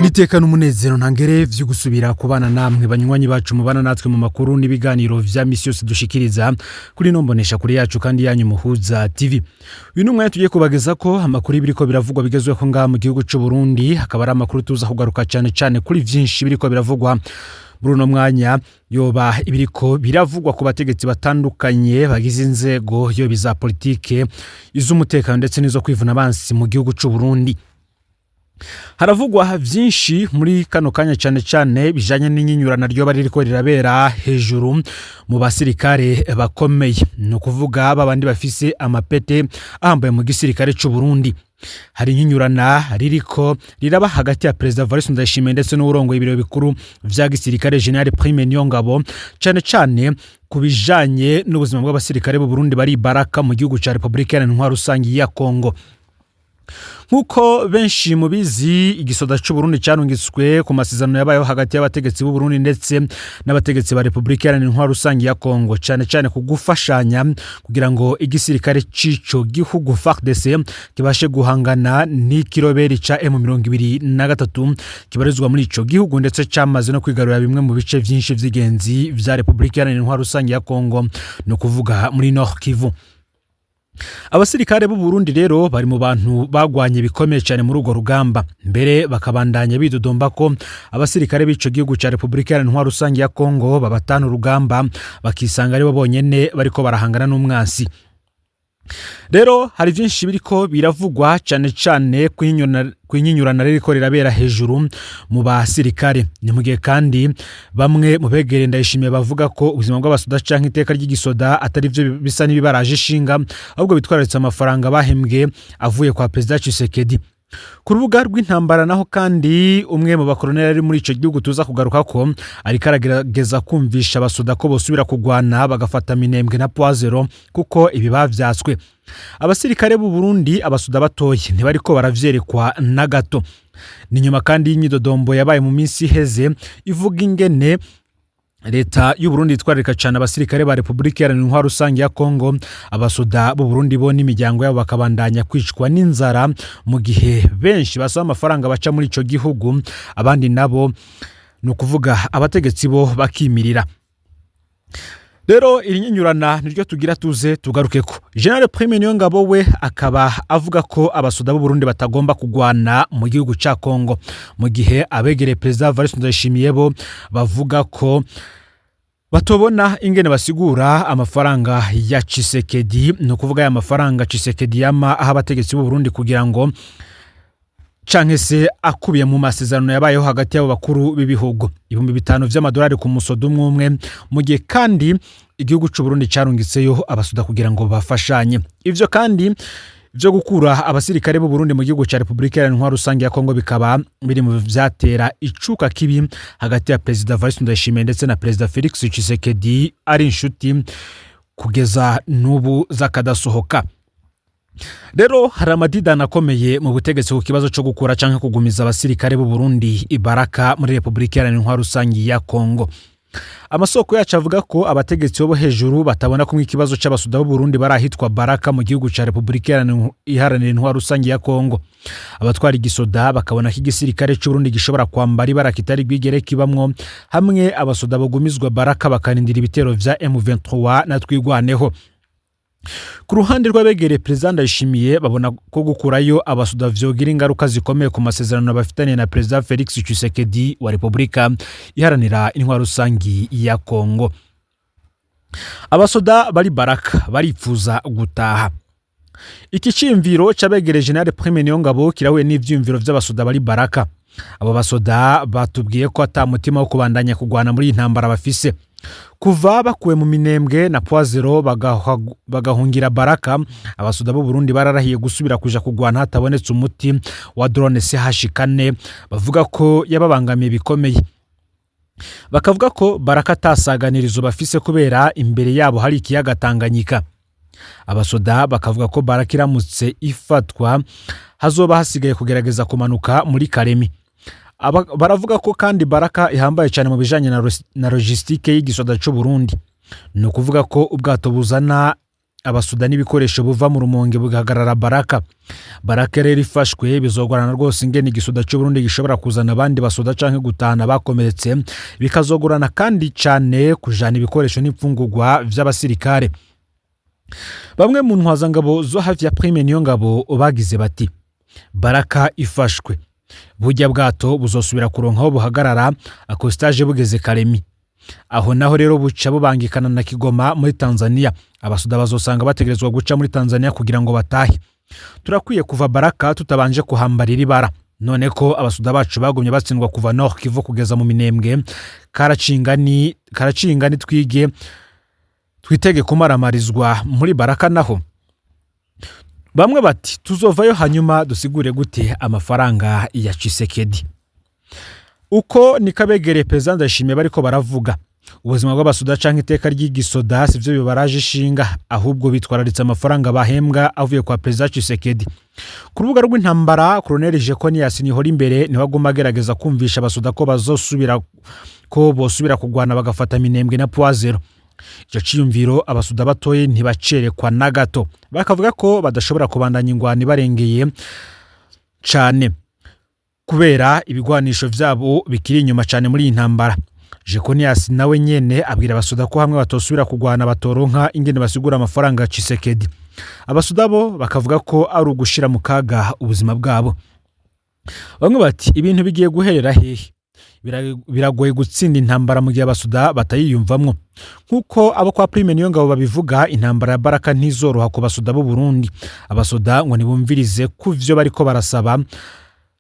Niteka n'umunezero ntangere vyo gusubira kubana namwe, banywanyi bacu mubana natwe mu makuru n'ibiganiro vya misi yose dushikiriza kuri ino mbonesha kuri yacu kandi yanyu Muhuza TV. Uyu ni umwanya tugiye kubageza ko amakuru y'ibiriko biravugwa bigezweho ngaha mu gihugu c'u Burundi, akaba ari amakuru tuza kugaruka cane cane kuri vyinshi biriko biravugwa muri uno mwanya, yoba ibiriko biravugwa ku bategetsi batandukanye bagize inzego, yoba iza politike, iz'umutekano ndetse n'izo kwivuna abansi mu gihugu c'u Burundi. Haravugwa vyinshi muri kano kanya, cane cane bijanye n'inyinyurana ryoba ririko rirabera hejuru mu basirikare bakomeye, ni ukuvuga babandi bafise amapete ahambaye mu gisirikare c'u Burundi. Hari inyinyurana ririko riraba hagati ya Perezida Evariste Ndayishimiye ndetse n'uwurongoye ibiro bikuru vya gisirikare, General Prime Niyongabo, cane cane ku bijanye n'ubuzima bw'abasirikare b'u Burundi bari Baraka mu gihugu ca Repubulika Iharanira Intwaro Rusangi ya Kongo. Nk'uko benshi mubizi, igisoda c'u Burundi carungitswe ku masezerano yabayeho hagati y'abategetsi b'u Burundi ndetse n'abategetsi ba Repubulika Iharanira Intwaro Rusangi ya Kongo, cane cane ku gufashanya kugira ngo igisirikare c'ico gihugu FARDC kibashe guhangana n'ikiroberi ca M23 kibarizwa muri ico gihugu, ndetse camaze no kwigarurira bimwe mu bice vyinshi vy'ingenzi vya Repubulika Iharanira Intwaro Rusangi ya Kongo, ni ukuvuga muri Nord Kivu. Abasirikare b'u Burundi rero bari mu bantu bagwanye bikomeye cyane muri urwo rugamba, mbere bakabandanya bidodomba ko abasirikare b'ico gihugu ca Repubulika Iharanira Intwaro Rusangi ya Kongo babatana urugamba, bakisanga aribo bonyene bariko barahangana n'umwansi. Rero hari vyinshi biriko biravugwa, cane cane kwinyinyurana ririko rirabera hejuru mu basirikare. Ni mu gihe kandi bamwe mu begereye Ndayishimiye bavuga ko ubuzima bw'abasoda canke iteka ry'igisoda atari vyo bisa n'ibibaraje ishinga, ahubwo bitwararitse amafaranga bahembwe avuye kwa Perezida Tshisekedi. Ku rubuga rw'intambara naho kandi, umwe mu bakoroneri ari muri ico gihugu tuza kugaruka ko ariko aragerageza kumvisha abasoda ko bosubira kugwana, bagafata Minembwe na Point Zéro, kuko ibi bavyatswe. Abasirikare b'u Burundi, abasoda batoye, ntibariko baravyerekwa na gato. Ni nyuma kandi y'imyidodombo yabaye mu minsi iheze ivuga ingene leta y'u Burundi itwararika cyane abasirikare ba Repubulika Iharanira Intwaro Rusange ya Kongo, abasoda b'u Burundi bo n'imiryango yabo bakabandanya kwicwa n'inzara, mu gihe benshi basaba amafaranga baca muri ico gihugu, abandi nabo, ni ukuvuga abategetsi bo, bakimirira. Rero iri nyinyurana niryo tugira tuze tugarukeko. General Prime Niyongabo we akaba avuga ko abasoda b'u Burundi batagomba kugwana mu gihugu ca Kongo, mu gihe abegereye Perezida Evariste Ndayishimiye bo bavuga ko batobona ingene basigura amafaranga ya Tshisekedi, ni ukuvuga aya mafaranga Tshisekedi yama aha abategetsi b'u Burundi kugira ngo canke se akubiye mu masezerano yabayeho hagati y'abo bakuru b'ibihugu, 5000 vy'amadolari ku musoda umwe umwe, mu gihe kandi igihugu c'u Burundi carungitseyo abasoda kugira ngo bafashanye. Ivyo kandi vyo gukura abasirikare b'u Burundi mu gihugu ca Repubulika Iharanira Intwaro Rusange ya Kongo bikaba biri mu vyatera icuka kibi hagati ya Perezida Evariste Ndayishimiye ndetse na Perezida Felix Tshisekedi, ari inshuti kugeza n'ubu z'akadasohoka. Rero hari amadidani akomeye mu butegetsi ku kibazo cyo gukura canke kugumiza abasirikare b'u Burundi ibaraka muri Repubulika Iharanira Intwaro Rusange ya Kongo. Amasoko yacu avuga ko abategetsi bo hejuru batabona kumwe ikibazo c'abasoda b'u Burundi bari ahitwa Baraka mu gihugu ca Repubulika Iharanira Intwaro Rusange ya Kongo. Abatwara igisoda bakabona ko igisirikare c'u Burundi gishobora kwambara ibara kitari bwigere kibamwo, hamwe abasoda bagumizwa Baraka bakarindira ibitero vya M23 na Twigwaneho. Ku ruhande rw'abegereye Perezida Ndayishimiye, babona ko gukurayo abasoda vyogira ingaruka zikomeye ku masezerano bafitaniye na Perezida Felix Tshisekedi wa Repubulika Iharanira Intwaro Rusangi ya Kongo. Abasoda bari Baraka baripfuza gutaha. Iki ciyumviro c'abegereye General Prime Niyongabo kirahuye n'ivyiyumviro vy'abasoda bari Baraka. Abo basoda batubwiye ko ata mutima wo kubandanya kugwana muri iyi ntambara bafise. Kuva bakuwe mu Minembwe na Point Zéro bagahungira Baraka, abasoda b'u Burundi bararahiye gusubira kuja kugwana hatabonetse umuti wa drone CH4 bavuga ko yababangamiye bikomeye. Bakavuga ko Baraka atasaganirizo bafise kubera imbere yabo hari ikiyaga Tanganyika. Abasoda bakavuga ko Baraka iramutse ifatwa hazoba hasigaye kugerageza kumanuka muri Karemi. Baravuga ko kandi Baraka ihambaye cyane mu bijanye na logistique y'igisoda c'u Burundi, ni ukuvuga ko ubwato buzana abasuda n'ibikoresho buva mu Rumonge bugahagarara Baraka. Baraka rero ifashwe, bizogorana rwose ingene igisoda cy'u Burundi gishobora kuzana abandi basoda canke gutahana bakomeretse. Bikazogorana kandi cane kujana ibikoresho n'imfungurwa vy'abasirikare. Bamwe mu ntwazangabo zo hafi ya Prime Niyongabo bagize bati: "Baraka ifashwe, burya bwato buzosubira kuronka aho buhagarara accostage bugeze Kalemi. Aho naho rero buca bubangikana na Kigoma muri Tanzania. Abasuda bazosanga bategerezwa guca muri Tanzania kugira ngo batahe. Turakwiye kuva Baraka tutabanje kuhambarira ibara. None ko abasuda bacu bagumye batsindwa kuva Nord Kivu kugeza mu Minembwe, karacingani twige twitege kumaramarizwa muri Baraka naho?" Bamwe bati: "Tuzovayo hanyuma dusigure gute amafaranga ya Tshisekedi?" Uko niko abegereye Perezida Ndayishimiye bariko baravuga. Ubuzima bw'abasuda canke iteka ry'igisoda sivyo bibaraje ishinga, ahubwo bitwararitse amafaranga bahembwa avuye kwa Perezida Tshisekedi. Ku rubuga rw'intambara, Colonel Jeconias Nihorimbere niwe aguma agerageza kumvisha abasuda ko bazosubira, ko bosubira kugwana bagafata Minembwe na Point Zéro. Ico ciyumviro abasuda batoye ntibacerekwa na gato, bakavuga ko badashobora kubandanya ingwano ibarengeye cane kubera ibigwanisho vyabo bikiri inyuma cane muri iyi ntambara. Jeconias nawe nyene abwira abasuda ko hamwe batosubira kugwana batoronka ingene basigura amafaranga ya Tshisekedi. Abasuda bo bakavuga ko ari ugushira mu kaga ubuzima bwabo. Bamwe bati: "Ibintu bigiye guherera hehe? Biragoye gutsinda intambara mu gihe abasuda batayiyumvamwo." Nk'uko abo kwa Prime Niyongabo babivuga, intambara ya Baraka ntizoroha ku basuda b'u Burundi. Abasoda ngo ntibumvirize ku vyo bariko barasaba,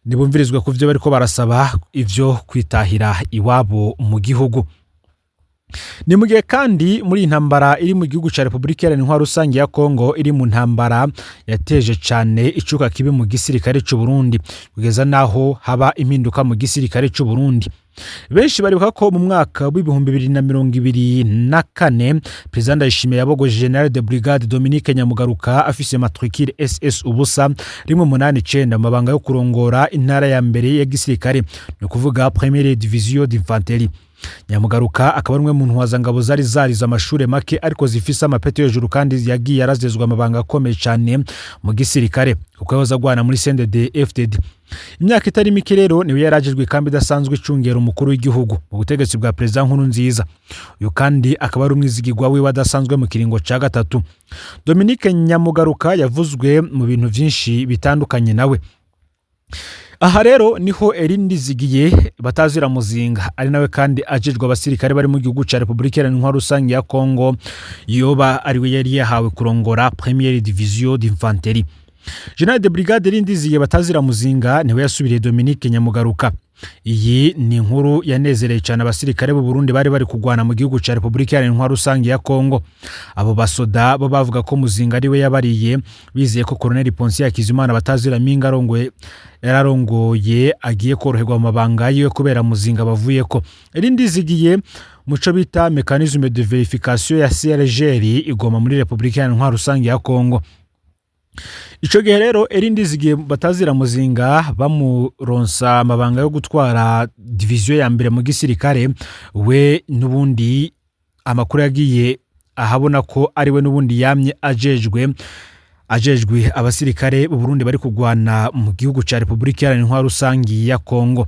ntibumvirizwe ku vyo bariko barasaba ivyo kwitahira iwabo mu gihugu. Ni mu gihe kandi muri iyi ntambara iri mu gihugu cya Repubulika Iharanira Intwaro Rusange ya Kongo, iri mu ntambara yateje cyane icuka kibi mu gisirikare cy'u Burundi, kugeza n'aho haba impinduka mu gisirikare cy'u Burundi. Benshi baribuka ko mu mwaka w'2024 Perezida Ndayishimiye yabogoje Général de Brigade Dominique Nyamugaruka afise matricule SS 0189 mu mabanga yo kurongora intara ya mbere ya gisirikare, ni ukuvuga Première Division d'Infanterie. Nyamugaruka akaba ari umwe mu ntwazangabo zari zarize amashuri make ariko zifise amapeti yo hejuru, kandi yagiye arazezwa amabanga akomeye cyane mu gisirikare kuko yahoze agwana muri CNDD FDD imyaka itari mike. Rero niwe yari ajejwe ikambi idasanzwe icungera umukuru w'igihugu mu butegetsi bwa Perezida Nkurunziza. Uyu kandi akaba ari umwizigirwa wiwe adasanzwe mu kiringo ca gatatu. Dominique Nyamugaruka yavuzwe mu bintu vyinshi bitandukanye nawe. Aha rero niho Erindizigiye batazira Muzinga, ari nawe kandi ajejwe abasirikare bari mu gihugu ca Repubulika Iharanira Intwaro Rusange ya Kongo, yoba ariwe yari yahawe kurongora Première Division d'Infanterie. Général de Brigade Erindizigiye batazira Muzinga niwe yasubiriye Dominique Nyamugaruka. Iyi ni inkuru yanezereye cyane abasirikare b'u Burundi bari bari kugwana mu gihugu ca Repubulika Iharanira Intwaro Rusange ya Kongo. Abo basoda bo bavuga ko Muzinga ariwe yabariye, bizeye ko Colonel Ponsier Hakizimana batazira Minga arongoye, yararongoye, agiye koroherwa mu mabanga yiwe kubera Muzinga bavuye ko. Erindizigiye muco bita mécanisme de vérification ya CIRGL igoma muri Repubulika Iharanira Intwaro Rusange ya Kongo. Ico gihe rero Erindizigiye batazira Muzinga bamuronsa amabanga yo gutwara division ya mbere mu gisirikare, we n'ubundi amakuru yagiye ahabona ko ari we n'ubundi yamye ajejwe abasirikare b'u Burundi bari kugwana mu gihugu ca Repubulika Iharanira Intwaro Rusangi ya Kongo.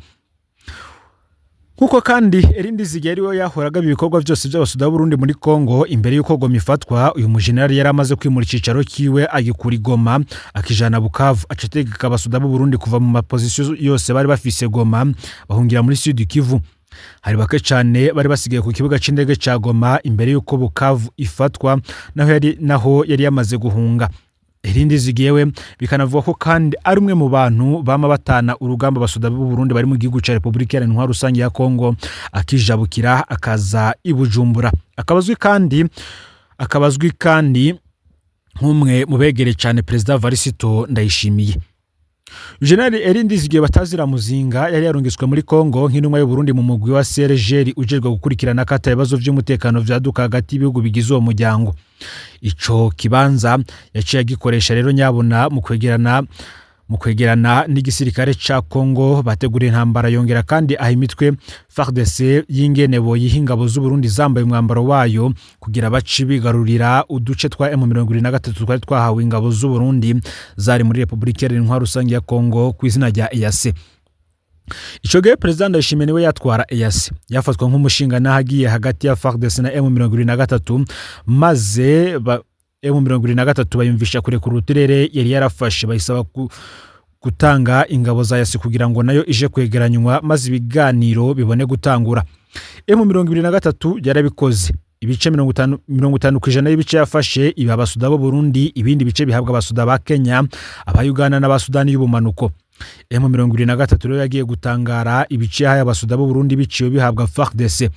Nkuko kandi Erindizigiye ariwe yahoraga ibikorwa byose by'abasuda b'Uburundi muri Kongo imbere y'uko Goma ifatwa, uyu mujenerali yari amaze kwimura icicaro kiwe, agikura i Goma akijana Bukavu, aca ategeka abasuda b'Uburundi kuva mu mapositions yose bari bafise Goma, bahungira muri Sud Kivu. Hari bake cyane bari basigaye ku kibuga c'indege ca Goma imbere y'uko Bukavu ifatwa, naho yari yamaze guhunga. Erindizigiye we bikanavuga ko kandi ari umwe mu bantu bama batana urugamba abasoda b'u Burundi bari mu gihugu ca Repubulika Iharanira Intwaro Rusange ya Kongo, akijabukira akaza i Bujumbura. Akaba azwi kandi nk'umwe mu begereye cyane Perezida Varisito Ndayishimiye. General Erindizigiye batazira Muzinga yari yarungitswe muri Kongo nk'intumwa y'u Burundi mu mugwi wa CIRGL ujejwe gukurikirana kata ibibazo vy'umutekano vyaduka hagati y'ibihugu bigize uwo muryango. Ico kibanza yaciye agikoresha rero nyabona mu kwegerana Mu kwegerana n'igisirikare ca Congo bategura intambara, yongera kandi aha imitwe FARDC y'ingene boyiha ingabo z'u Burundi zambaye umwambaro wayo kugira bace bigarurira uduce twa M23 twari twahawe ingabo z'u Burundi zari muri Repubulika Iharanira Intwaro Rusange ya Congo ku izina rya EAC. Ico gihe Perezida Ndayishimiye niwe yatwara EAC, yafatwa nk'umushinga n'ahagiye hagati ya FARDC na M23, maze M23 bayumvisha kurekura uturere yari yarafashe, bayisaba gutanga ingabo za EAC kugira ngo nayo ije kwegeranywa maze ibiganiro bibone gutangura. M23 yarabikoze, ibice 50% y'ibice yafashe iba abasuda b'u Burundi, ibindi bice bihabwa abasuda ba Kenya, aba Uganda n'aba Sudani y'ubumanuko. M23 rero yagiye gutangara ibice yahaye abasuda b'u Burundi biciwe bihabwa FARDC.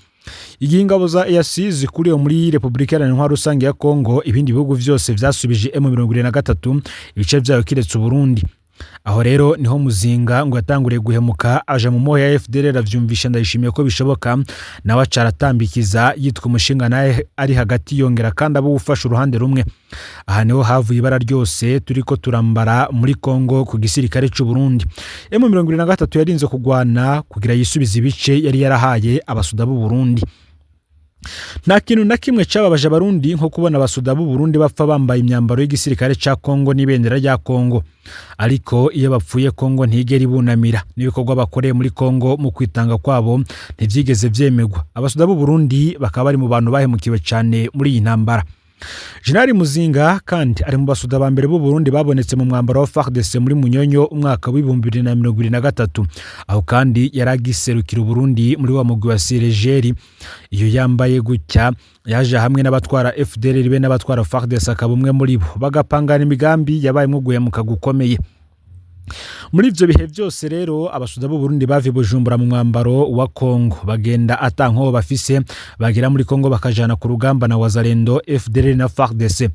Igihe ingabo za EAC zikuriwe muri Repubulika Iharanira Intwaro Rusange ya Congo, ibindi bihugu vyose vyasubije M23 ibice vyayo kiretse Uburundi. Aho rero niho Muzinga ngo yatanguriye guhemuka, aja mu mohe ya FDLR, avyumvisha Ndayishimiye ko bishoboka, nawe aca aratambikiza yitwa umushinga nawe ari hagati, yongera kandi abo ufasha uruhande rumwe. Aha niho havuye ibara ryose turiko turambara muri Congo ku gisirikare c'u Burundi. M23 yarinze kugwana kugira yisubize ibice yari yarahaye abasuda b'u Burundi. Nta kintu na kimwe cyababaje Abarundi nko kubona abasuda b'u Burundi bapfa bambaye imyambaro y'igisirikare ca Congo n'ibendera rya Congo. Ariko iyo bapfuye, Congo ntigera ibunamira, n'ibikorwa bakoreye muri Congo mu kwitanga kwabo ntivyigeze vyemegwa. Abasuda b'u Burundi bakaba bari mu bantu bahemukiwe cyane muri iyi ntambara. Jenerali Muzinga kandi ari mu basuda ba mbere b'u Burundi babonetse mu mwambaro wa FARDC muri Munyonyo umwaka w'2023. Aho kandi yari agiserukira Uburundi muri wa mugwi wa Siregeri. Iyo yambaye gutya yaje hamwe n'abatwara FDLR be n'abatwara FARDC, akaba umwe muri bo, bagapangana imigambi yabayemwo guhemuka gukomeye. Muri ivyo bihe byose rero, abasuda b'u Burundi bava i Bujumbura mu mwambaro wa Congo, bagenda ata nkoho bafise, bagera muri Congo bakajana ku rugamba na Wazalendo, FDLR na FARDC.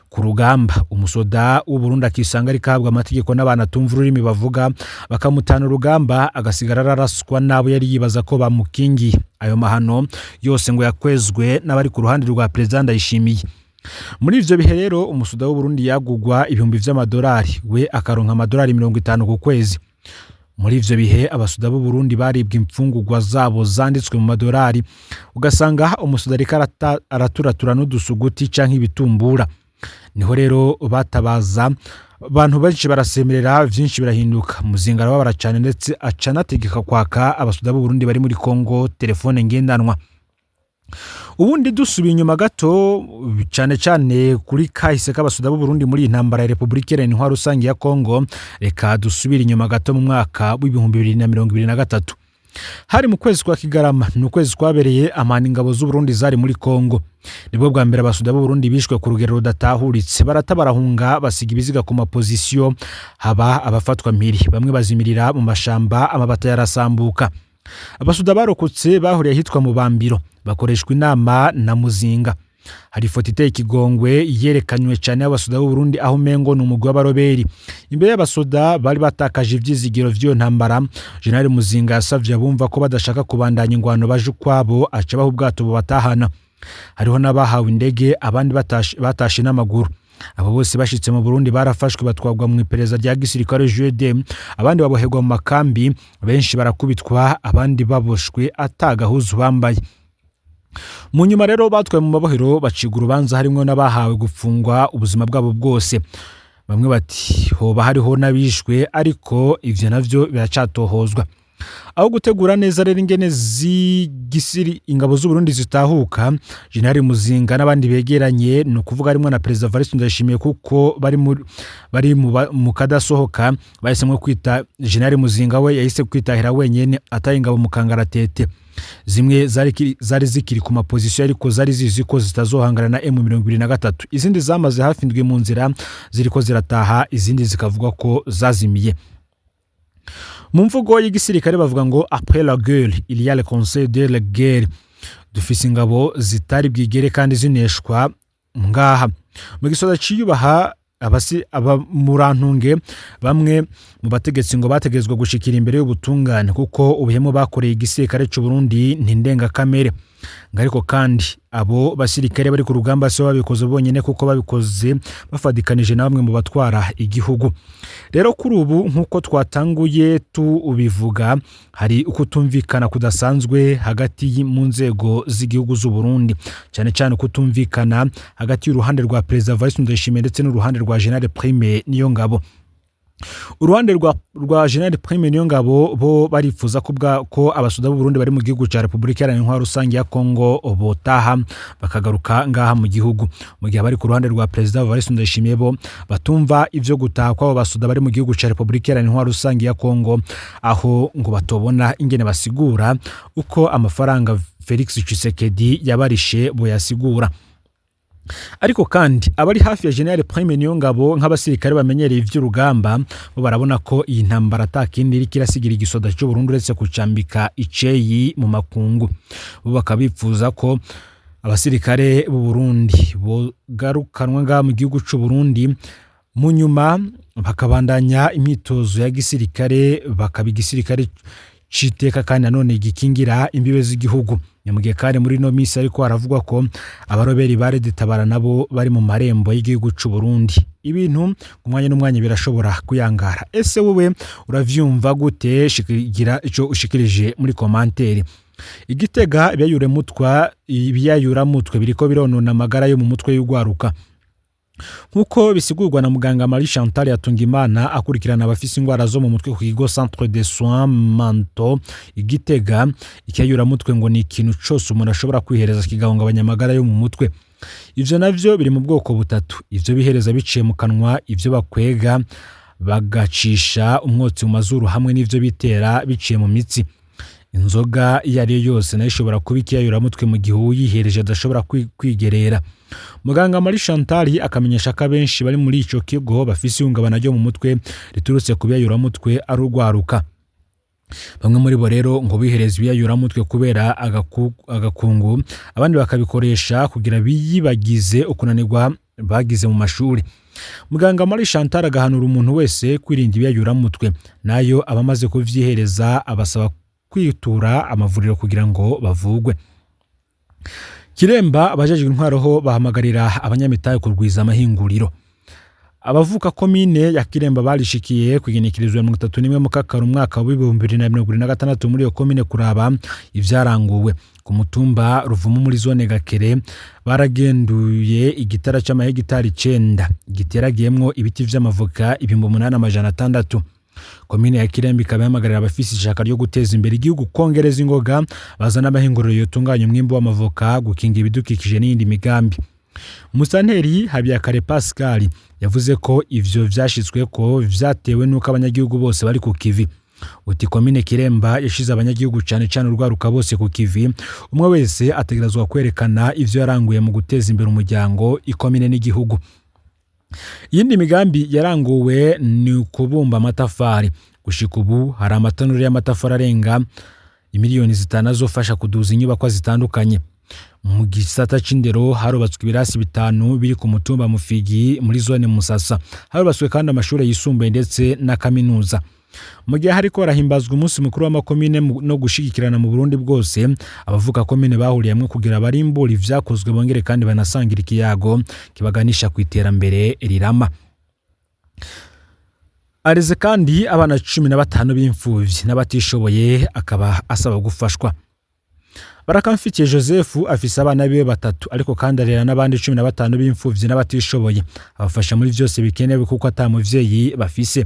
Ku rugamba umusoda w'u Burundi akisanga ariko ahabwa amategeko n'abantu atumva ururimi bavuga, bakamutana urugamba, agasigara araraswa n'abo yari yibaza ko bamukingiye. Ayo mahano yose ngo yakwezwe n'abari ku ruhande rwa Perezida Ndayishimiye. Muri ivyo bihe rero, umusuda w'u Burundi yagugwa ibihumbi vy'amadolari, we akaronka amadolari 50 ku kwezi. Muri ivyo bihe abasuda b'u Burundi baribwa imfungurwa zabo zanditswe mu madolari, ugasanga umusuda ariko araturatura n'udusuguti canke ibitumbura. Niho rero batabaza, abantu benshi barasemerera, vyinshi birahinduka. Muzinga arababara cane, ndetse aca anategeka kwaka abasuda b'u Burundi bari muri Congo telefone ngendanwa. Ubundi dusubiye inyuma gato cyane cyane kuri kahise k'abasuda b'u Burundi muri iyi ntambara ya Repubulika Iharanira Intwaro Rusange ya Congo, reka dusubire inyuma gato mu mwaka w'2023. Hari mu kwezi kwa Kigarama, ni ukwezi kwabereye amahano ingabo z'u Burundi zari muri Congo. Nibwo bwa mbere abasuda b'u Burundi bishwe ku rugero rudatahuritse, barata barahunga, basiga ibiziga ku mapozisiyo, haba abafatwa mpiri, bamwe bazimirira mu mashamba, amabata yarasambuka. Abasuda barokotse bahuriye ahitwa mu Bambiro, bakoreshwa inama na Muzinga. Hari ifoto iteye ikigongwe yerekanywe cyane y'abasuda b'u Burundi, aho umengo ni umugwi w'abaroberi. Imbere y'abasoda bari batakaje ivyizigiro vy'iyo ntambara, General Muzinga yasavye abumva ko badashaka kubandanya ingwano baje ukwabo, aca baha ubwato bubatahana. Hariho n'abahawe indege, abandi batashe n'amaguru. Abo bose bashitse mu Burundi barafashwe, batwagwa mu iperereza rya gisirikare JD, abandi baboherwa mu makambi, benshi barakubitwa, abandi baboshwe atagahuzu bambaye. Mu nyuma rero batwaye mu mabohero, bacibwa urubanza, harimwo n'abahawe gufungwa ubuzima bwabo bwose. Bamwe bati hoba hariho n'abishwe, ariko ivyo navyo biracatohozwa. Aho gutegura neza rero ingene z'igisiri ingabo z'u Burundi zitahuka, General Muzinga n'abandi begeranye, ni ukuvuga harimwo na Perezida Evariste Ndayishimiye, kuko bari mu kadasohoka, bahisemwo kwita General Muzinga we yahise kwitahira wenyene, ataye ingabo mu kangaratete. Zimwe zari zikiri ku mapozisiyo, ariko zari zizi ko zitazohangana na M23. Izindi zamaze hafi indwi mu nzira ziriko zirataha, izindi zikavuga ko zazimiye. Mu mvugo y'igisirikare bavuga ngo "Après la guerre, il y a le conseil de la guerre." Dufise ingabo zitari bwigere kandi zineshwa ngaha mu gisoza ciyubaha abasi aba murantunge. Bamwe mu bategetsi ngo bategetswe gushikira imbere y'ubutungane, kuko ubuhemu bakoreye igisirikare c'u Burundi ni ndengakamere. Ngo ariko kandi abo basirikare bari ku rugamba si bo babikoze bonyine, kuko babikoze bafadikanije na bamwe mu batwara igihugu. Rero kuri ubu, nk'uko twatanguye tubivuga, hari ukutumvikana kudasanzwe hagati mu nzego z'igihugu z'u Burundi, cyane cyane ukutumvikana hagati y'uruhande rwa Perezida Evariste Ndayishimiye ndetse n'uruhande rwa General Prime Niyongabo. Uruhande rwa General Prime Niyongabo bo barifuza ko abasoda b'u Burundi bari mu gihugu cya Repubulika Iharanira Intwaro Rusange ya Kongo botaha bakagaruka ngaha mu gihugu, mu gihe abari ku ruhande rwa Perezida Evariste Ndayishimiye bo batumva ivyo gutaha kw'abo basoda bari mu gihugu cya Repubulika Iharanira Intwaro Rusange ya Kongo, aho ngo batobona ingene basigura uko amafaranga Felix Tshisekedi yabarishe boyasigura. Ariko kandi abari hafi ya General Prime Niyongabo, nk'abasirikare bamenyereye ivy'urugamba, bo barabona ko iyi ntambara atakindi iriko irasigira igisoda cy'u Burundi uretse kucambika iceyi mu makungu. Bo bakaba bifuza ko abasirikare b'u Burundi bogarukanwa ngaha mu gihugu c'u Burundi, mu nyuma bakabandanya imyitozo ya gisirikare, bakaba igisirikare c'iteka kandi nanone gikingira imbibe z'igihugu. Ni mu gihe kandi muri ino minsi ariko haravugwa ko abaroberi ba Red Tabara nabo bari mu marembo y'igihugu c'u Burundi. Ibintu umwanya n'umwanya birashobora kuyangara. Ese wowe uravyumva gute? Shikigira ico ushikirije muri commentaire. Igitega, ibiyayuramutwe biriko bironona amagara yo mu mutwe y'ugwaruka, nk'uko bisigurwa na muganga Marie Chantal Yatungimana akurikirana abafise ingwara zo mu mutwe ku kigo Centre de Soins Mentaux Igitega. Ikiyayuramutwe ngo ni ikintu cose umuntu ashobora kwihereza kigahungabanya amagara yo mu mutwe. Ivyo navyo biri mu bwoko butatu: ivyo bihereza biciye mu kanwa, ivyo bakwega bagacisha umwotsi mu mazuru, hamwe n'ivyo bitera biciye mu mitsi. Inzoga iyo ari yo yose nayo ishobora kuba ikiyayuramutwe mu gihe uwiyihereje adashobora kwigerera. Muganga Marie Chantal akamenyesha ko abenshi bari muri ico kigo bafise ihungabana ryo mu mutwe riturutse ku biyayuramutwe ari urwaruka. Bamwe muri bo rero ngo bihereza ibiyayuramutwe kubera agakungu, abandi bakabikoresha kugira biyibagize ukunanirwa bagize mu mashuri. Muganga Marie Chantal agahanura umuntu wese kwirinda ibiyayuramutwe, nayo abamaze kuvyihereza abasaba kwitura amavuriro kugira ngo bavugwe. Kiremba, abajejwe intwaro ho bahamagarira abanyamitahe kurwiza amahinguriro. Abavuka komine ya Kiremba barishikiye kw'igenekerezo ya 31 Mukakaro umwaka w'2026 muri iyo komine kuraba ivyaranguwe. Ku mutumba Ruvumu muri zone Gakere baragenduye igitara c'amahegitari 9 giteragiyemwo ibiti vy'amavoka 8600. Komine ya Kiremba ikaba ihamagarira abafise ishaka ryo guteza imbere igihugu kongereza ingoga, bazana amahinguriro yotunganya umwimbu w'amavoka, gukinga ibidukikije n'iyindi migambi. Musanteri Habiyakare Pascal yavuze ko ivyo vyashitsweko vyatewe n'uko abanyagihugu bose bari ku kivi. Uti komine Kiremba yashize abanyagihugu, cane cane urwaruka, bose ku kivi. Umwe wese ategerezwa kwerekana ivyo yaranguye mu guteza imbere umuryango, ikomine n'igihugu. Iyindi migambi yaranguwe ni ukubumba amatafari. Gushika ubu hari amatanuri y'amatafari arenga 5 miliyoni azofasha kuduza inyubakwa zitandukanye. Mu gisata c'indero harubatswe ibirasi 5 biri ku mutumba Mufigi muri zone Musasa. Harubatswe kandi amashuri yisumbuye ndetse na kaminuza. Mu gihe hariko harahimbazwa umunsi mukuru w'amakomine no gushigikirana mu Burundi bwose, abavuka komine bahuriye hamwe kugira barimbure ivyakozwe, bongere kandi banasangira ikiyago kibaganisha ku iterambere rirama. Areze kandi abana 15 b'imfuvyi n'abatishoboye, akaba asaba gufashwa. Barakamfitiye Joseph afise abana biwe batatu, ariko kandi arera n'abandi 15 b'imfuvyi n'abatishoboye. Abafasha muri vyose bikenewe kuko ata muvyeyi bafise.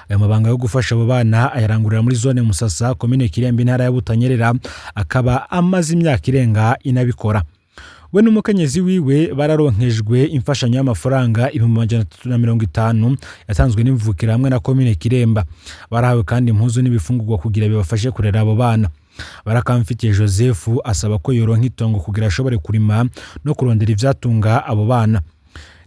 Ayo mabanga yo gufasha abo bana ayarangurira muri zone Musasa, komine Kiremba, intara ya Butanyerera, akaba amaze imyaka irenga inabikora. We n'umukenyezi wiwe bararonkejwe imfashanyo y'amafaranga 350,000 yatanzwe n'imvukira hamwe na komine Kiremba. Barahawe kandi impuzu n'ibifungurwa kugira bibafashe kurera abo bana. Barakamfitiye Joseph asaba ko yoronka itongo kugira ashobore kurima no kurondera ivyatunga abo bana.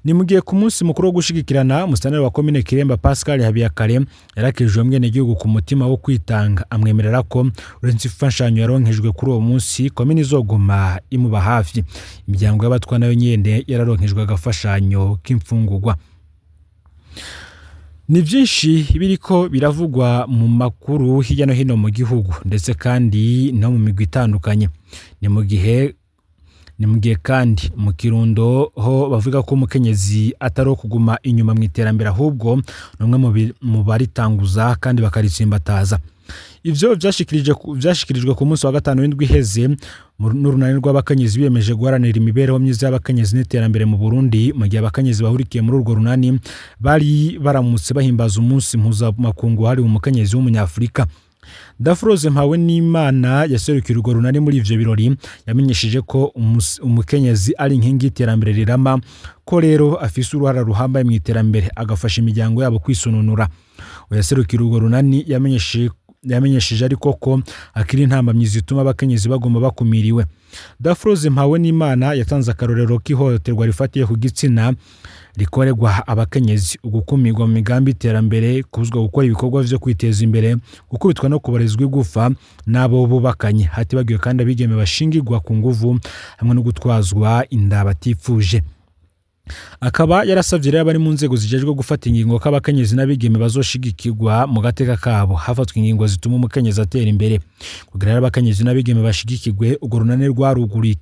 Ni mu gihe ku munsi mukuru wo gushigikirana, musitanteri wa komine Kiremba Pascal Habiyakare yarakejwe umwenegihugu ku mutima wo kwitanga, amwemerera ko uretse imfashanyo yaronkejwe kuri uwo munsi, komine izoguma imuba hafi. Imiryango y'abatwa nayo nyene yararonkejwe agafashanyo k'imfungurwa. Ni vyinshi biriko biravugwa mu makuru hirya no hino mu gihugu, ndetse kandi no mu migwi itandukanye. Ni mu gihe kandi mu Kirundo ho bavuga ko umukenyezi atari uwo kuguma inyuma mu iterambere, ahubwo ni umwe mu baritanguza kandi bakaritsimbataza. Ivyo vyashikirijwe ku munsi wa gatanu w'indwi iheze n'urunani rw'abakenyezi biyemeje guharanira imibereho myiza y'abakenyezi n'iterambere mu Burundi, mu gihe abakenyezi bahurikiye muri urwo runani bari baramutse bahimbaza umunsi mpuzamakungu wahariwe umukenyezi w'umunyafurika. Dafroze Mpawe n'Imana yaserukiye urwo runani muri ivyo birori yamenyesheje ko umukenyezi ari inkingi y'iterambere rirama, ko rero afise uruhara ruhambaye mu iterambere, agafasha imiryango yabo kwisununura. Uyaserukira urwo runani yamenyesheje ariko ko akiri intambamyi zituma abakenyezi baguma bakumiriwe. Dafroze Mpawe n'Imana yatanze akarorero k'ihohoterwa rifatiye ku gitsina rikorerwa abakenyezi, ugukumirwa mu migambi y'iterambere, kubuzwa gukora ibikorwa vyo kwiteza imbere, gukubitwa no kubarezwa igufa n'abo bubakanye, hatibagiwe kandi abigeme bashingirwa ku nguvu hamwe no gutwazwa inda batifuje. Akaba yarasavye rero abari mu nzego zijejwe gufata ingingo ko abakenyezi n'abigeme bazoshigikirwa mu gateka kabo, hafatwa ingingo zituma umukenyezi atera imbere. Kugira rero abakenyezi n'abigeme bashigikirwe, urwo runani rwaruguriye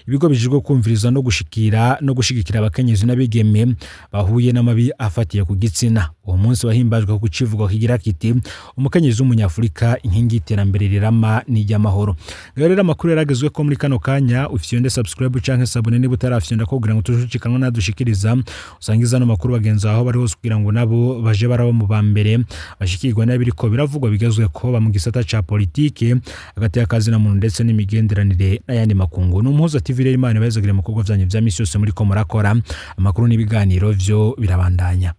ibigo bijejwe kumviriza no gushikira no gushigikira abakenyezi n'abigeme bahuye n'amabi afatiye ku gitsina. Uwo munsi wahimbajwe ku civugo kigira kiti: "Umukenyezi w'umunyafurika, inkingi y'iterambere rirama n'iry'amahoro." Ngayo rero amakuru yaragezwe ko muri kano kanya. Ufyonde subscribe canke s'abonner niba utarafyonda, ko kugira ngo tujucikanwa nadushikiriza, usangiza ano makuru bagenzi aho bari hose, kugira ngo nabo baje baraba mu ba mbere bashikirwa n'abiriko biravugwa bigezwe ko ba mu gisata ca politike, hagati y'akazi na muntu, ndetse n'imigenderanire n'ayandi makungu. Ni Umuhuza TV rero. Imana ibahezagire mu bikorwa vyanyu vya misi yose muriko murakora. Amakuru n'ibiganiro vyo birabandanya.